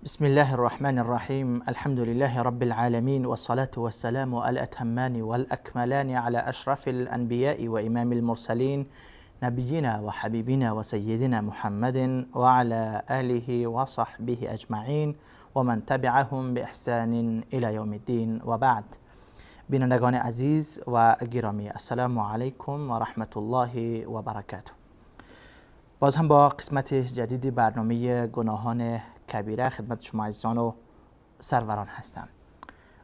بسم الله الرحمن الرحیم. الحمد لله رب العالمین والصلاة والسلام الاتمان والأكملان على أشرف الأنبياء وإمام المرسلين نبينا وحبيبنا وسيدنا محمد وعلى آله وصحبه أجمعين ومن تبعهم بإحسان إلى يوم الدين وبعد. بینندگان عزیز و گرامی، السلام علیکم و رحمت الله و برکاته. باز هم با قسمت جدید برنامه گناهان کبیره خدمت شما عزیزان و سروران هستم.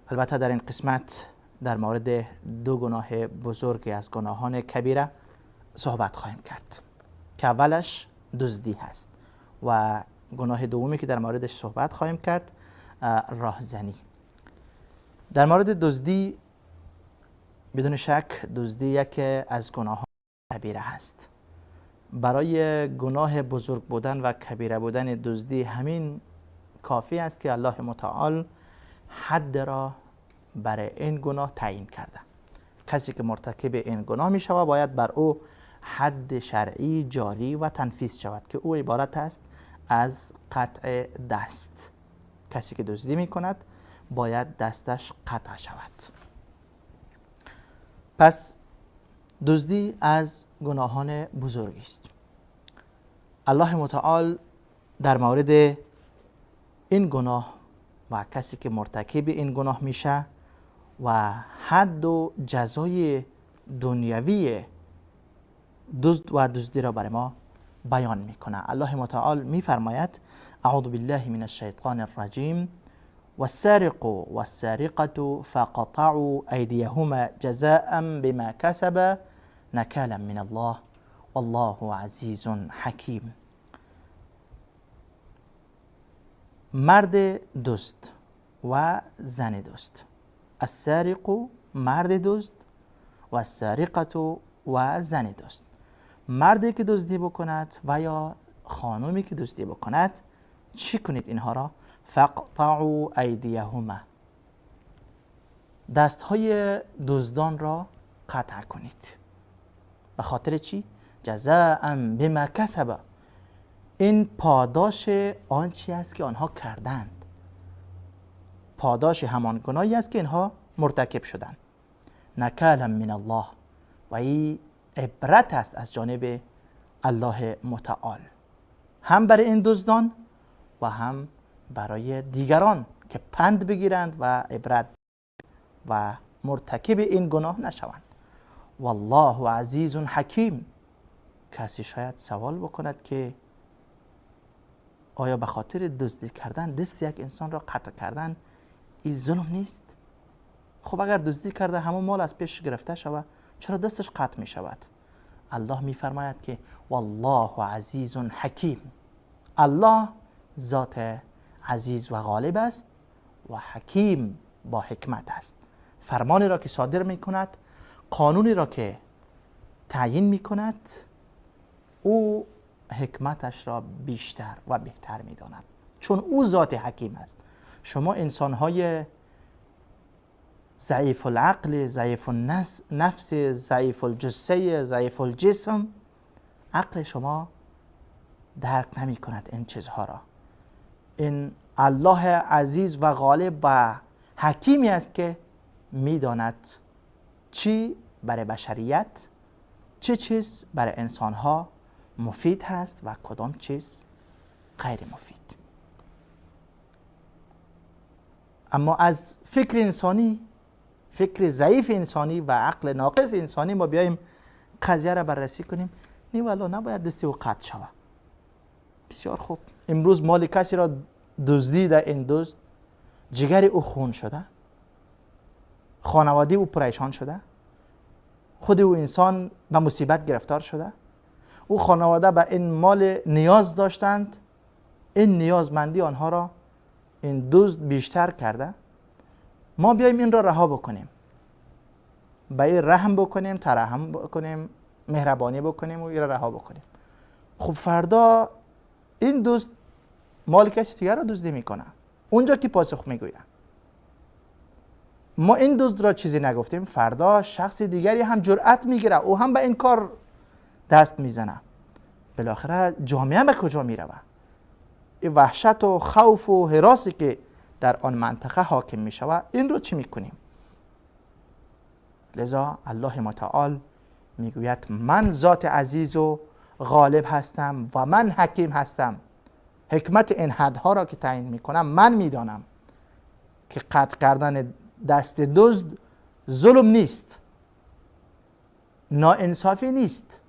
البته در این قسمت در مورد دو گناه بزرگ از گناهان کبیره صحبت خواهیم کرد که اولش دزدی هست و گناه دومی که در موردش صحبت خواهیم کرد راهزنی. در مورد دزدی، بدون شک دزدی یکی از گناهان کبیره هست. برای گناه بزرگ بودن و کبیره بودن دزدی همین کافی است که الله متعال حد را برای این گناه تعیین کرده. کسی که مرتکب این گناه می شود باید بر او حد شرعی جاری و تنفیذ شود که او عبارت است از قطع دست. کسی که دزدی می کند باید دستش قطع شود. پس دزدی از گناهان بزرگی است. الله متعال در مورد این گناه و کسی که مرتکب این گناه میشه و حد و جزای دنیوی دزد و دزدی را برای ما بیان میکنه. الله متعال میفرماید: اعوذ بالله من الشیطان الرجیم والسارق والسارقة فقطعوا أيديهما جزاء بما كسبا نكالا من الله والله عزیز حکیم. مرد دزد و زن دزد، السارق مرد دزد و السارقة و زن دزد. مردی که دزدی بکند و یا خانومی که دزدی بکند چی کنید اینها را؟ فقطعوا ایدیهما، دستهای دزدان را قطع کنید. به خاطر چی؟ جزاء بما کسب، این پاداش آنچه است که آنها کردند، پاداش همان گناهی است که اینها مرتکب شدند. نکالا من الله، و این عبرت است از جانب الله متعال، هم برای این دزدان و هم برای دیگران که پند بگیرند و عبرت و مرتکب این گناه نشوند. والله عزیز حکیم. کسی شاید سوال بکند که آیا به خاطر دزدی کردن دست یک انسان را قطع کردن این ظلم نیست؟ خب اگر دزدی کرده همون مال از پیش گرفته شود، چرا دستش قطع می شود؟ الله می فرماید که والله عزیز حکیم. الله ذات عزیز و غالب است و حکیم با حکمت است. فرمانی را که صادر می کند، قانونی را که تعیین می کند، او حکمتش را بیشتر و بهتر می داند، چون او ذات حکیم است. شما انسانهای ضعیف العقل، ضعیف النفس، ضعیف الجثه، ضعیف الجسم، عقل شما درک نمی کند این چیزها را. این الله عزیز و غالب و حکیمی است که میداند چی برای بشریت، چه چیز برای انسانها مفید هست و کدام چیز غیر مفید. اما از فکر انسانی، فکر ضعیف انسانی و عقل ناقص انسانی ما بیایم قضیه را بررسی کنیم، نه والا نباید دستی و قطع شود. بسیار خوب، امروز مال کسی را دزدیده، این دزد جگر او خون شده، خانواده او پریشان شده، خود او انسان به مصیبت گرفتار شده، او خانواده به این مال نیاز داشتند، این نیازمندی آنها را این دزد بیشتر کرده. ما بیایم این را رها بکنیم، به این رحم بکنیم، ترحم بکنیم، مهربانی بکنیم و این را رها بکنیم. خب فردا این دزد مال کسی دیگر را دزدی میکنه، اونجا که پاسخ میگوید. ما این دزد را چیزی نگفتیم، فردا شخص دیگری هم جرأت میگیره، او هم به این کار دست میزنه. بالاخره جامعه به کجا میروه؟ وحشت و خوف و هراسی که در آن منطقه حاکم می شود، این رو چی میکنیم؟ لذا الله متعال میگوید من ذات عزیز و غالب هستم و من حکیم هستم. حکمت این حدها را که تعیین میکنم من میدانم که قطع کردن دست دزد ظلم نیست، ناانصافی نیست،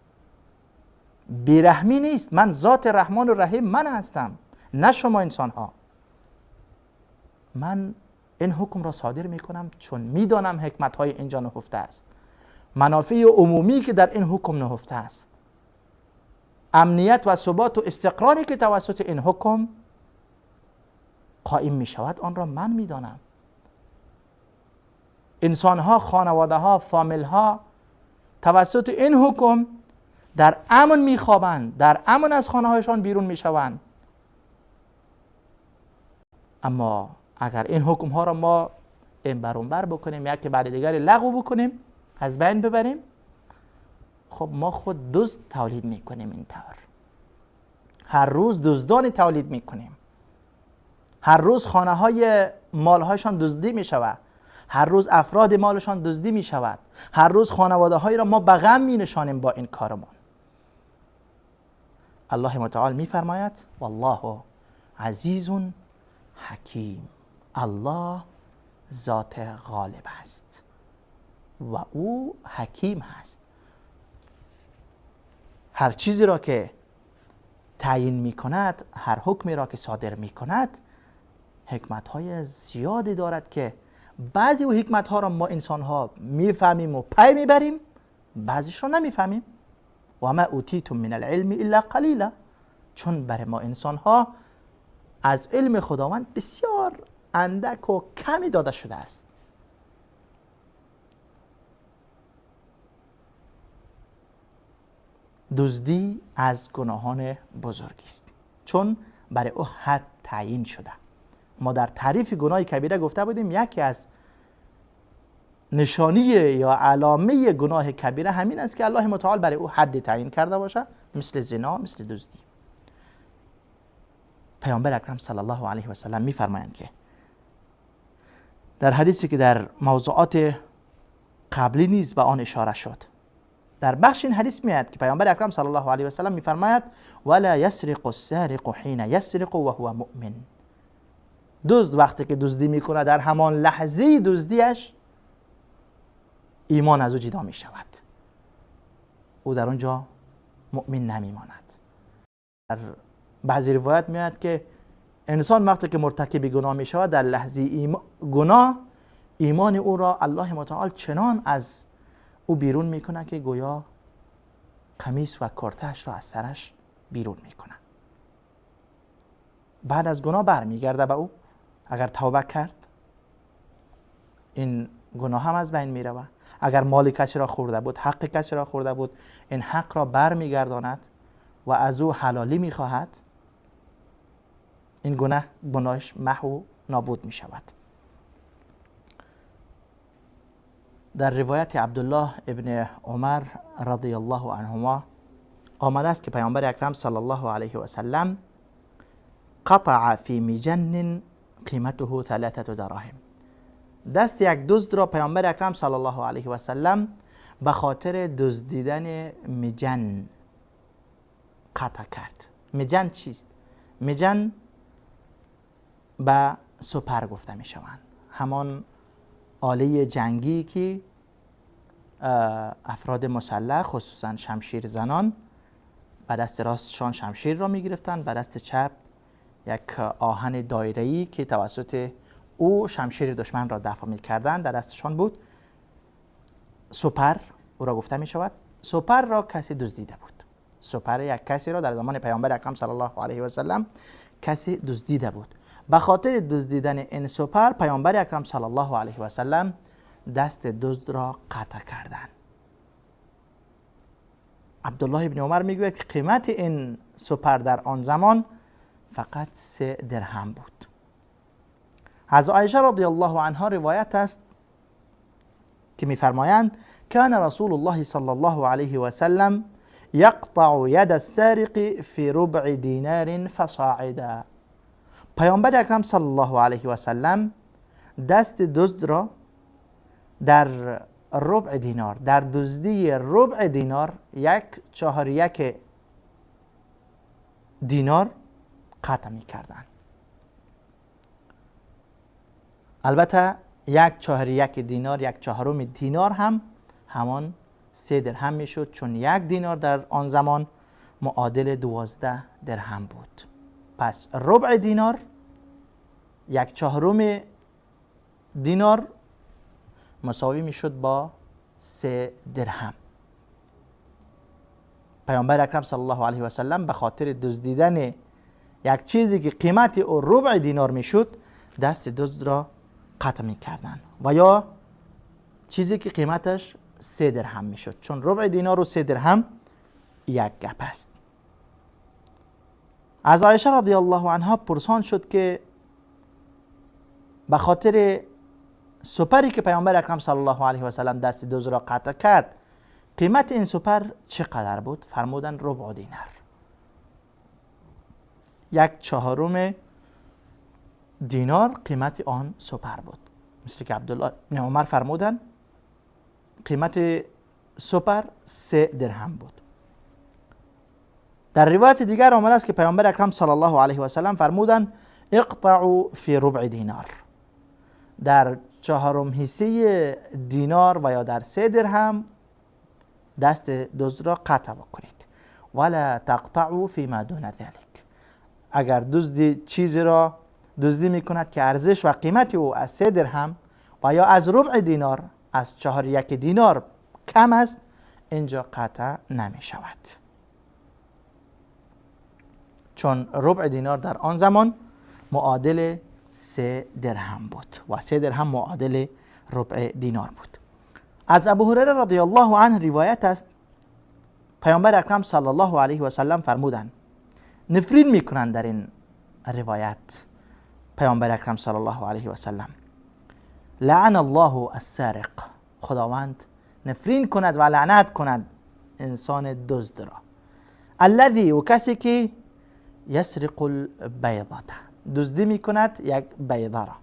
بیرحمی نیست. من ذات رحمان و رحیم من هستم، نه شما انسان ها. من این حکم را صادر میکنم چون میدانم حکمت های اینجا نهفته است، منافع عمومی که در این حکم نهفته است، امنیت و ثبات و استقراری که توسط این حکم قائم می شود آن را من میدانم. انسان ها، خانواده ها، فامیل ها توسط این حکم در امن میخوابند، در امن از خانه هایشان بیرون میشوند. اما اگر این حکم ها را ما این بر اون بر بکنیم، یکی بعد دیگری لغو بکنیم، از بین ببریم، خب ما خود دزد تولید میکنیم. اینطور هر روز دزدانی تولید میکنیم، هر روز خانه های مالهایشان دزدی میشود، هر روز افراد مالشان دزدی میشود، هر روز خانواده هایی را ما به غم می نشانیم با این کارمان. الله متعال میفرماید والله عزیز حکیم، الله ذات غالب است و او حکیم هست. هر چیزی را که تعیین می کند، هر حکمی را که صادر می کند، حکمت های زیادی دارد که بعضی و حکمت ها را ما انسان ها می فهمیم و پی می بریم، بعضیش را نمی فهمیم. و ما اوتیتم من العلم الا قلیلا، چون برای ما انسان ها از علم خداوند بسیار اندک و کمی داده شده است. دزدی از گناهان بزرگی است، چون برای او حد تعیین شده. ما در تعریف گناه کبیره گفته بودیم یکی از نشانی یا علامه گناه کبیره همین است که الله متعال برای او حد تعیین کرده باشه، مثل زنا، مثل دزدی. پیامبر اکرم صلی الله علیه و سلم میفرمایند که در حدیثی که در موضوعات قبلی نیز به آن اشاره شد، در بخش این حدیث میاد که پیامبر اکرم صلی الله علیه و سلم میفرماید ولا یسرق السارق حین یسرق و هو مؤمن. دزد وقتی که دزدی میکنه در همان لحظه دزدیش ایمان از او جدا میشود، او در اونجا مؤمن نمیماند. در بعضی روایت میاد که انسان وقتی که مرتکب گناه میشود در لحظه گناه ایمان او را الله متعال چنان از او بیرون میکنه که گویا قمیص و کرتهش را از سرش بیرون میکنه. بعد از گناه برمیگرده به او، اگر توبه کرد این گناه هم از بین میرود. اگر مال کسی را خورده بود، حق کسی را خورده بود، این حق را برمیگرداند و از او حلالی میخواهد، این گناه گناهش محو نابود میشود. در روایت عبدالله ابن عمر رضی الله عنهما آمده است که پیامبر اکرم صلی الله علیه و سلم قطع فی مجن قیمته 3 دراهم. دست یک دزد را پیامبر اکرم صلی الله علیه و سلم به خاطر دزدیدن مجن قطع کرد. مجن چیست؟ مجن به سپر گفته می شوند، همان آله جنگی که افراد مسلح خصوصا شمشیر زنان به دست راستشان شمشیر را می گرفتند، به دست چپ یک آهن دایره‌ای که توسط او شمشیر دشمن را دفع می کردند در دستشان بود. سپر او را گفته می شود. سپر را کسی دزدیده بود. سپر یک کسی را در زمان پیامبر اکرم صلی الله علیه و سلم کسی دزدیده بود. به خاطر دزدیدن این سپر پیامبر اکرم صلی الله علیه و سلم دست دزد را قطع کردند. عبدالله ابن عمر میگوید که قیمت این سپر در آن زمان فقط 3 درهم بود. از عایشه رضی الله عنها روایت است که میفرمایند کان رسول الله صلی الله علیه و سلم یقطع ید السارق فی ربع دینار فصاعدا. پیامبر اکرم صلی الله علیه و سلم دست دزد را در ربع دینار، در دزدی ربع دینار، 1/4 دینار قطع می کردن. البته 1/4 دینار، 1/4 دینار هم همان 3 درهم می شد، چون 1 دینار در آن زمان معادل 12 درهم بود. پس ربع دینار، 1/4 دینار مساوی می شد با 3 درهم. پیامبر اکرم صلی الله علیه و سلم به خاطر دزدیدن یک چیزی که قیمت او ربع دینار می شد دست دزد را قطع می کردن، و یا چیزی که قیمتش 3 درهم می شد، چون ربع دینار و 3 درهم یک گپ است. از عایشه رضی الله عنها پرسان شد که به خاطر سپری که پیامبر اکرم صلی الله علیه و سلم دست دزد را قطع کرد قیمت این سپر چقدر بود؟ فرمودن ربع دینار، 1/4 دینار قیمت آن سپر بود. مثل که عبدالله بن عمر فرمودن قیمت سپر 3 درهم بود. در روایت دیگر آمده است که پیامبر اکرم صلی الله علیه و سلم فرمودن اقطعوا فی ربع دینار، در 1/4 حصه دینار و یا در 3 درهم دست دزد را قطع بکنید. ولا تقطعوا فیما دون ذلک، اگر دزدی چیزی را دزدی میکند که ارزش و قیمت او از 3 درهم و یا از ربع دینار، از 1/4 دینار کم است، اینجا قطع نمی شود، چون ربع دینار در آن زمان معادل 3 درهم بود و 3 درهم معادل ربع دینار بود. از ابو هریره رضی الله عنه روایت است پیامبر اکرم صلی الله علیه و سلم فرمودند، نفرین میکنند در این روایت پیامبر اکرم صلی الله علیه و سلم، لعن الله السارق، خداوند نفرین کند و لعنت کند انسان دزد را، الذی و کسی که یسرق البیضه، دزدی میکند یک بیضه را،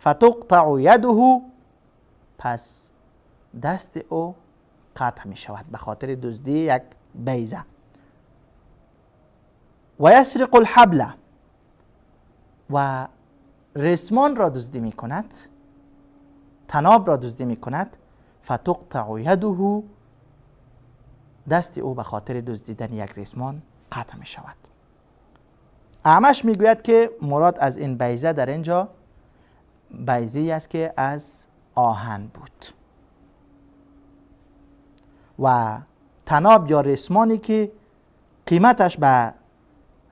فتقطع یده، پس دست او قطع می شود به خاطر دزدی یک بیضه، و یسرق الحبل، و رسمان را دزدی می کند، تناب را دزدی می کند، فتقطع یده، دست او به خاطر دزدیدن یک رسمان قطع می شود. اعمش میگوید که مراد از این بیضه در اینجا بیضه است که از آهن بود و تناب یا رسمانی که قیمتش به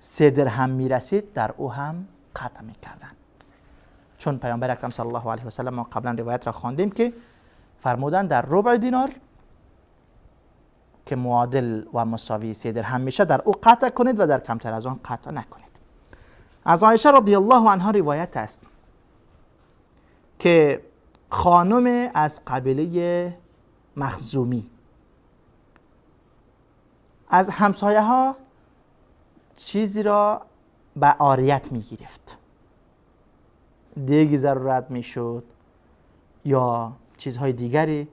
3 درهم میرسید در او هم قطع میکردن، چون پیامبر اکرم صلی الله علیه و سلم ما قبلا روایت را خواندیم که فرمودن در ربع دینار که معادل و مساوی 3 درهم میشه در او قطع کنید و در کمتر از آن قطع نکنید. از عایشه رضی الله عنها روایت است که خانم از قبیله مخزومی از همسایه ها چیزی را به عاریت می گرفت، دیگی ضرورت می شد یا چیزهای دیگری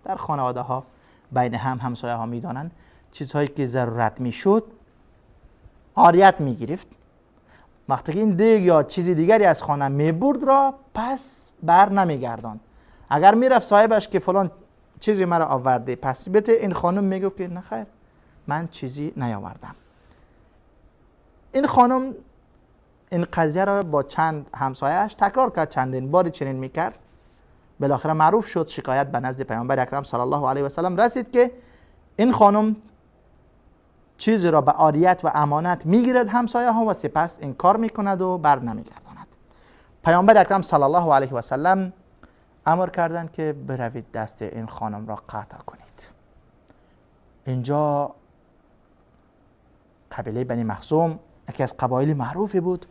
در خانواده ها بین هم همسایه ها می دانند، چیزهایی که ضرورت می شد عاریت می گرفت. وقتی که این دیگ یا چیز دیگری از خانه می برد را پس بر نمی گرداند. اگر می رفت صاحبش که فلان چیزی مرا آورده پس بده، این خانم می گفت که نه خیر من چیزی نیاوردم. این خانم این قضیه را با چند همسایه‌اش تکرار کرد، چندین باری چنین میکرد، بالاخره معروف شد. شکایت به نزد پیامبر اکرم صلی الله علیه و سلم رسید که این خانم چیزی را به عاریت و امانت میگیرد همسایه ها و سپس انکار میکند و بر نمیگرداند. پیامبر اکرم صلی الله علیه و سلم امر کردند که بروید دست این خانم را قطع کنید. اینجا قبیله بنی مخزوم یکی از قبایل معروفی بود.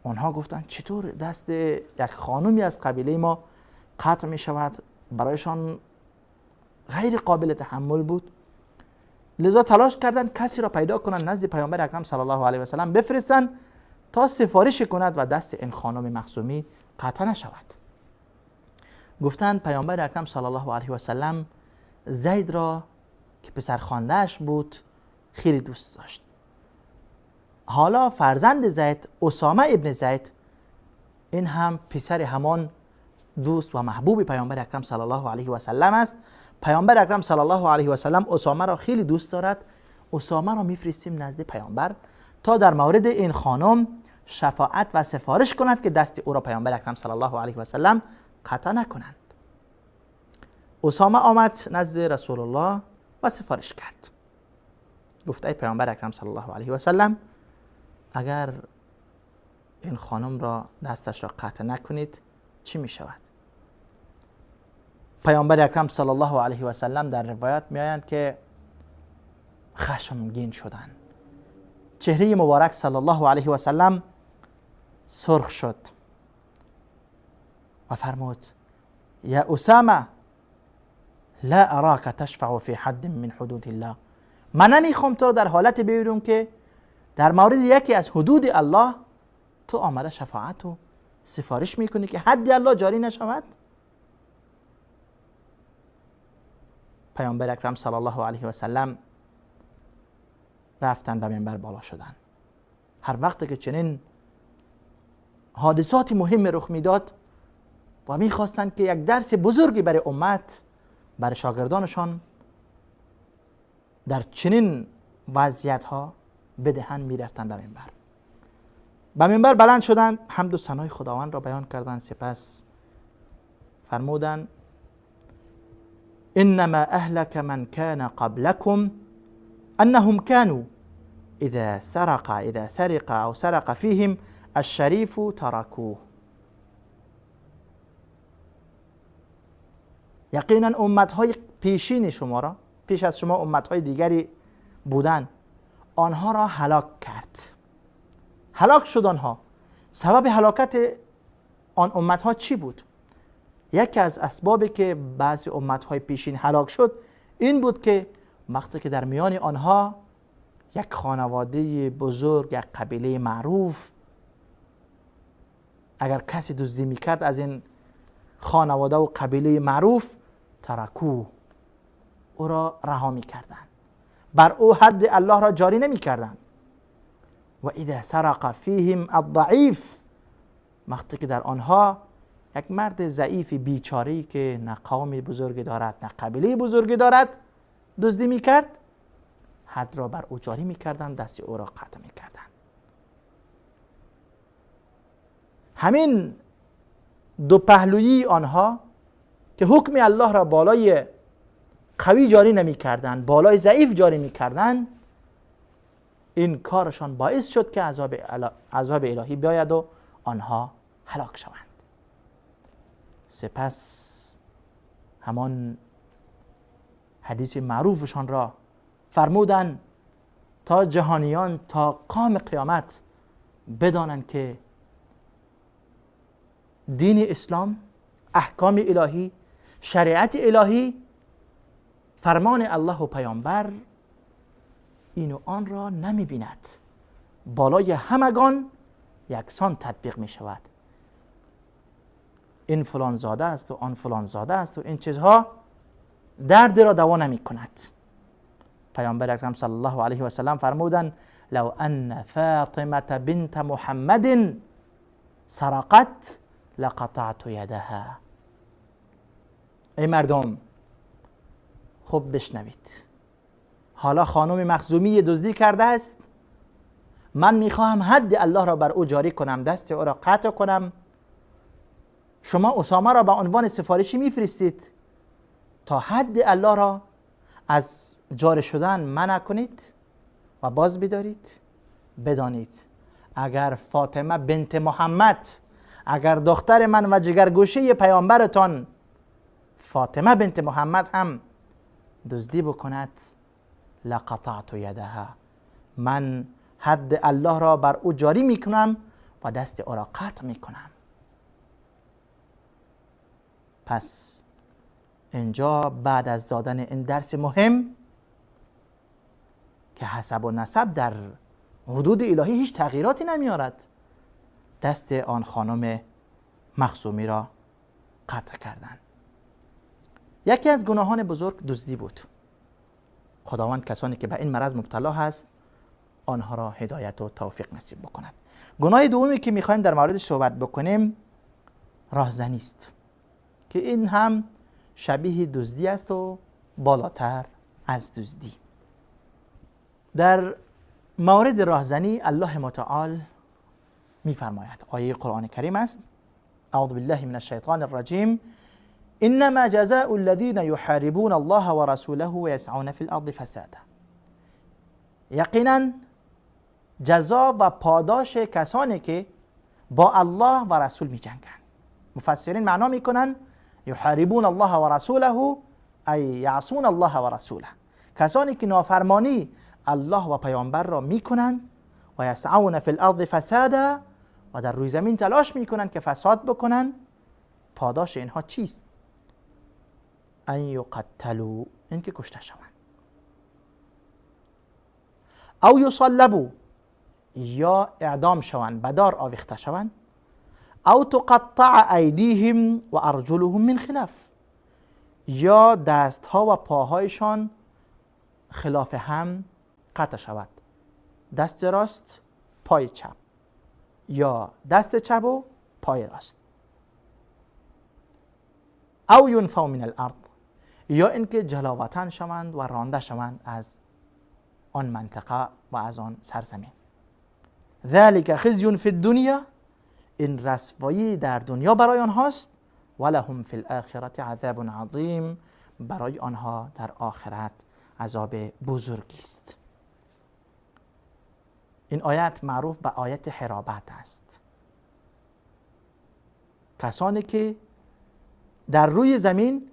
آنها گفتند چطور دست یک خانمی از قبیله ما قطع می شود؟ برایشان غیر قابل تحمل بود. لذا تلاش کردند کسی را پیدا کنند نزد پیامبر اکرم صلی الله علیه و سلم بفرستند تا سفارش کند و دست این خانم مخزومی قطع نشود. گفتند پیامبر اکرم صلی الله علیه و سلم زید را که پسر خوانده‌اش بود خیلی دوست داشت. حالا فرزند زید، اسامه ابن زید، این هم پسر همان دوست و محبوب پیامبر اکرم صلی الله علیه و سلم است. پیامبر اکرم صلی الله علیه و سلم اسامه را خیلی دوست دارد. اسامه را میفرستیم نزد پیامبر تا در مورد این خانم شفاعت و سفارش کند که دست او را پیامبر اکرم صلی الله علیه و سلم قطع نکنند. اسامه آمد نزد رسول الله و سفارش کرد. گفت ای پیامبر اکرم صلی الله علیه و سلم، اگر این خانم را دستش را قطع نکنید چی می شود؟ پیامبر اکرم صلی الله علیه و سلم در روایت می آیند که خشمگین شدند. چهره مبارک صلی الله علیه و سلم سرخ شد و فرمود یا اسامه لا اراک تشفع فی حد من حدود الله. من نمیخوام تو را در حالت ببینم که در مورد یکی از حدود الله تو آمده شفاعت و سفارش میکنی که حد الله جاری نشود. پیامبر اکرم صلی الله علیه و سلم رفتن به منبر بالا شدن. هر وقت که چنین حادثات مهم رخ میداد و میخواستند که یک درس بزرگی برای امت، برای شاگردانشان در چنین وضعیت ها بدهن، میرفتن به منبر. به منبر بلند شدند، حمد و ثنای خداوند را بیان کردند، سپس فرمودند انما اهلك من كان قبلكم انهم كانوا اذا سرق او سرق فيهم الشريف تركوه. یقینا امتهای پیشین شما را، پیش از شما امتهای دیگری بودن، آنها را هلاک کرد. هلاک شد آنها. سبب هلاکت آن امتها چی بود؟ یکی از اسبابی که بعضی امتهای پیشین هلاک شد این بود که وقتی که در میان آنها یک خانواده بزرگ، یک قبیله معروف، اگر کسی دزدی میکرد از این خانواده و قبیله معروف، ترکو، او را رها میکردند، بر او حد الله را جاری نمیکردند. و اذا سرق فیهم الضعیف، وقتی که در آنها یک مرد ضعیف بیچاره‌ای که نه قوم بزرگی دارد نه قبیله بزرگی دارد دزدی میکرد، حد را بر او جاری میکردند، دست او را قطع میکردند. همین دو پهلویی آنها که حکم الله را بالای قوی جاری نمیکردند، بالای ضعیف جاری میکردند، این کارشان باعث شد که عذاب الهی بیاید و آنها هلاک شوند. سپس همان حدیث معروفشان را فرمودند تا جهانیان تا قام قیامت بدانند که دین اسلام، احکام الهی، شریعت الهی، فرمان الله و پیامبر این و آن را نمی بیند، بالای همگان یکسان تطبیق می شود. این فلان زاده است و آن فلان زاده است و این چیزها درد را دوا نمی کند. پیامبر اکرم صلی الله علیه و سلم فرمودند لو ان فاطمه بنت محمد سرقت لقطعت یدها. ای مردم خوب بشنوید، حالا خانم مخزومی دزدی کرده است، من میخواهم حد الله را بر او جاری کنم، دست او را قطع کنم. شما اسامه را به عنوان سفارشی میفرستید تا حد الله را از جاری شدن منع کنید و باز بدارید. بدانید اگر فاطمه بنت محمد، اگر دختر من و جگرگوشه پیامبرتان فاطمه بنت محمد هم دزدی بکند، لقطعت یدها، من حد الله را بر او جاری میکنم و دست او را قطع میکنم. پس اینجا بعد از دادن این درس مهم که حسب و نسب در حدود الهی هیچ تغییراتی نمیارد، دست آن خانم مخزومی را قطع کردند. یکی از گناهان بزرگ دزدی بود. خداوند کسانی که به این مرض مبتلا هست آنها را هدایت و توفیق نصیب بکند. گناه دومی که میخوایم در موردش صحبت بکنیم راهزنی است که این هم شبیه دزدی است و بالاتر از دزدی. در مورد راهزنی الله متعال میفرماید، آیه قرآن کریم است: اعوذ بالله من الشیطان الرجیم، انما جزاء الذين يحاربون الله ورسوله ويسعون في الارض فسادا. یقینا جزا و پاداش کسانی که با الله و رسول می جنگند. مفسرین معنا میکنن یحاربون الله و رسوله ای یعصون الله و رسوله، کسانی که نافرمانی الله و پیامبر را میکنند و یسعون فی الارض فسادا، و در روی زمین تلاش میکنند که فساد بکنن. پاداش اینها چیست؟ ان یقتلوا، اینکه کشته شوند، او یصلبوا، یا اعدام شوند، به دار آویخته شوند، او تقطع ایدیهم و ارجلهم من خلاف، یا دستها و پاهایشان خلاف هم قطع شود، دست راست پای چپ، یا دست چپ و پای راست، او ینفوا من الارض، یا اینکه جلاوطن شوند و رانده شوند از آن منطقه و از آن سرزمین. ذلك خزی فی الدنیا، این رسوایی در دنیا برای آنهاست، ولهم فی الاخرة عذاب عظیم، برای آنها در آخرت عذاب بزرگی است. این آیت معروف به آیت حرابت است. کسانی که در روی زمین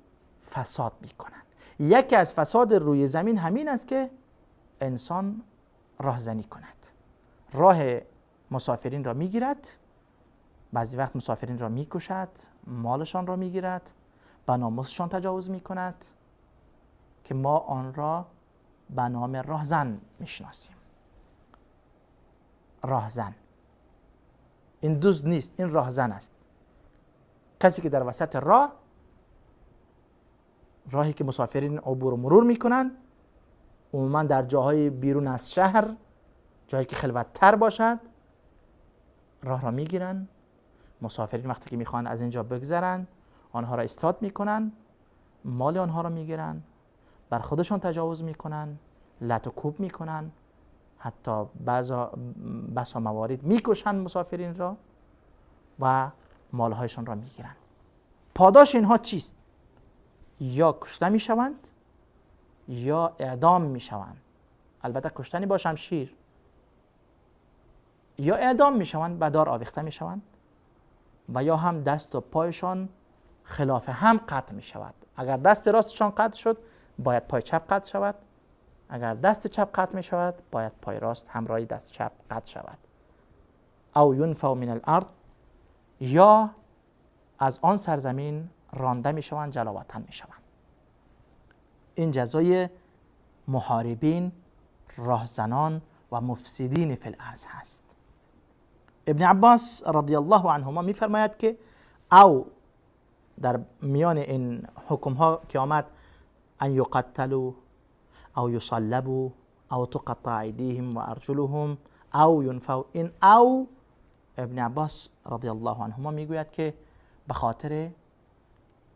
فساد میکنند. یکی از فساد روی زمین همین است که انسان راهزنی کند، راه مسافرین را میگیرد، بعضی وقت مسافرین را میکشد، مالشان را میگیرد، به ناموسشان تجاوز میکند که ما آن را به نام راهزن میشناسیم. راهزن این دزد نیست، این راهزن است، کسی که در وسط راه، راهی که مسافرین عبور و مرور میکنند، عموما در جاهای بیرون از شهر، جایی که خلوت‌تر باشد، راه را میگیرن. مسافرین وقتی که میخوان از اینجا بگذرن، آنها را ایستاد میکنن، مال آنها را میگیرن، بر خودشان تجاوز میکنن، لت و کوب میکنن، حتی بسا موارد میکشن مسافرین را و مالهایشان را میگیرن. پاداش اینها چیست؟ یا کشته میشوند یا اعدام میشوند، البته کشتنی با شمشیر، یا اعدام میشوند، به دار آویخته میشوند، و یا هم دست و پایشان خلاف هم قطع میشود. اگر دست راستشان قطع شد باید پای چپ قطع شود، اگر دست چپ قطع میشود باید پای راست همراه دست چپ قطع شود. او ینفوا من الارض، یا از آن سرزمین رانده میشوند، جلاوطن میشوند. این جزای محاربین، راهزنان و مفسدین فی الارض هست. ابن عباس رضی الله عنهما میفرماید که او در میان این حکم ها که آمد ان یقتلوا او یصلبوا او تقطع ایدیهم و ارجلهم او ینفوا، این او ابن عباس رضی الله عنهما میگوید که به خاطر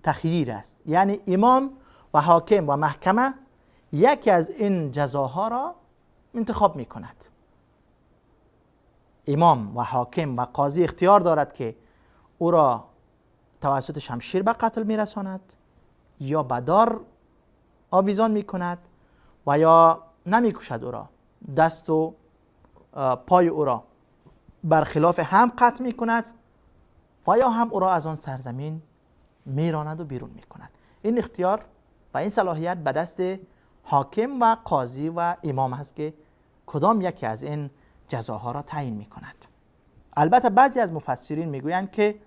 تخییر است، یعنی امام و حاکم و محکمه یکی از این جزاها را انتخاب میکند. امام و حاکم و قاضی اختیار دارد که او را توسط شمشیر به قتل میرساند یا به دار آویزان میکند و یا نمیکشد او را، دست و پای او را برخلاف هم قطع میکند و یا هم او را از آن سرزمین میراند و بیرون میکند. این اختیار و این صلاحیت به دست حاکم و قاضی و امام هست که کدام یکی از این جزاها را تعیین میکند. البته بعضی از مفسرین میگویند که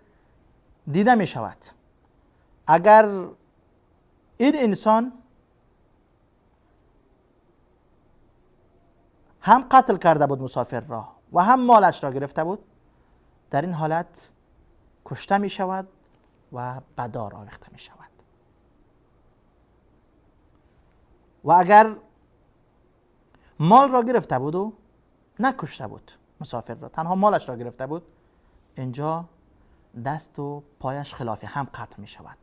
دیده میشود اگر این انسان هم قتل کرده بود مسافر را و هم مالش را گرفته بود، در این حالت کشته می شود و به دار آویخته می شود. و اگر مال را گرفته بود و نکشته بود مسافر را، تنها مالش را گرفته بود، اینجا دست و پایش خلاف هم قطع می شود.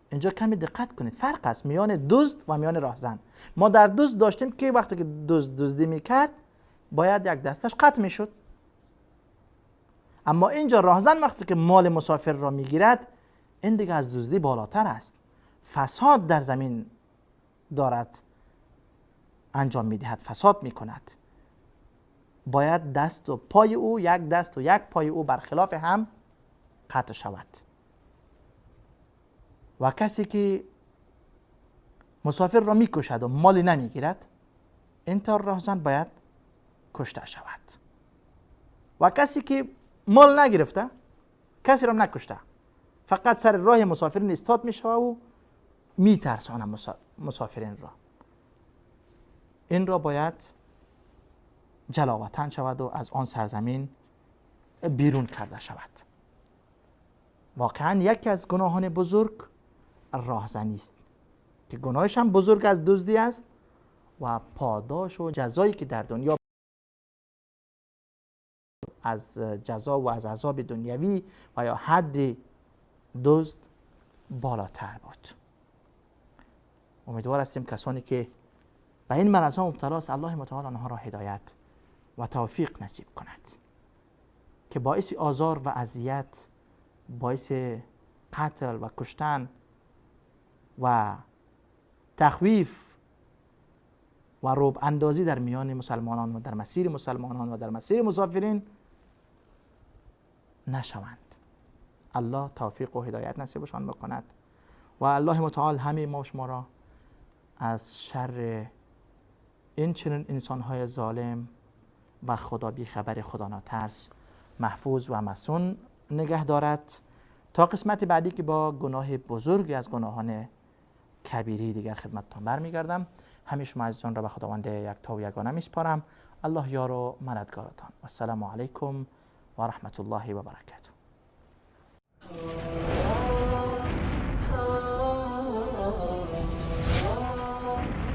اینجا کمی دقت کنید، فرق است میان دزد و میان راهزن. ما در دزد داشتیم که وقتی که دزد دزدی میکرد باید یک دستش قطع میشد، اما اینجا راهزن وقتی که مال مسافر را میگیرد، این دیگه از دزدی بالاتر است، فساد در زمین دارد انجام میدهد، فساد میکند. باید دست و پای او، یک دست و یک پای او برخلاف هم قطع شود. و کسی که مسافر را میکشد و مالی نمیگیرد، این طور راهزن باید کشته شود. و کسی که مال نگرفته، کسی را نکشته، فقط سر راه مسافرین ایستاد میشود و میترسانه مسافرین را، این را باید جلاوطن شود و از آن سرزمین بیرون کرده شود. واقعا یکی از گناهان بزرگ راهزنی است که گناهش هم بزرگ از دزدی است و پاداش و جزایی که در دنیا از جزا و از عذاب دنیوی و یا حد دزد بالاتر بود. امیدوار هستیم کسانی که به این مرض ها مبتلا است، الله متعال آنها را هدایت و توفیق نصیب کند که باعث آزار و اذیت، باعث قتل و کشتن و تخویف و رعب اندازی در میان مسلمانان و در مسیر مسلمانان و در مسیر مسافرین نشوند. الله توفیق و هدایت نصیبشان بکند و الله متعال همه ما شما را از شر این چنین انسان‌های ظالم و خدا بی خبر خدا ناترس محفوظ و مصون نگه دارد تا قسمت بعدی که با گناه بزرگی از گناهان کبیری دیگر خدمتتان برمیگردم. همه شما عزیزان را به خداوند یکتا و یگانه میسپارم. الله یار و مددگارتان. و السلام علیکم و رحمت الله و برکاته.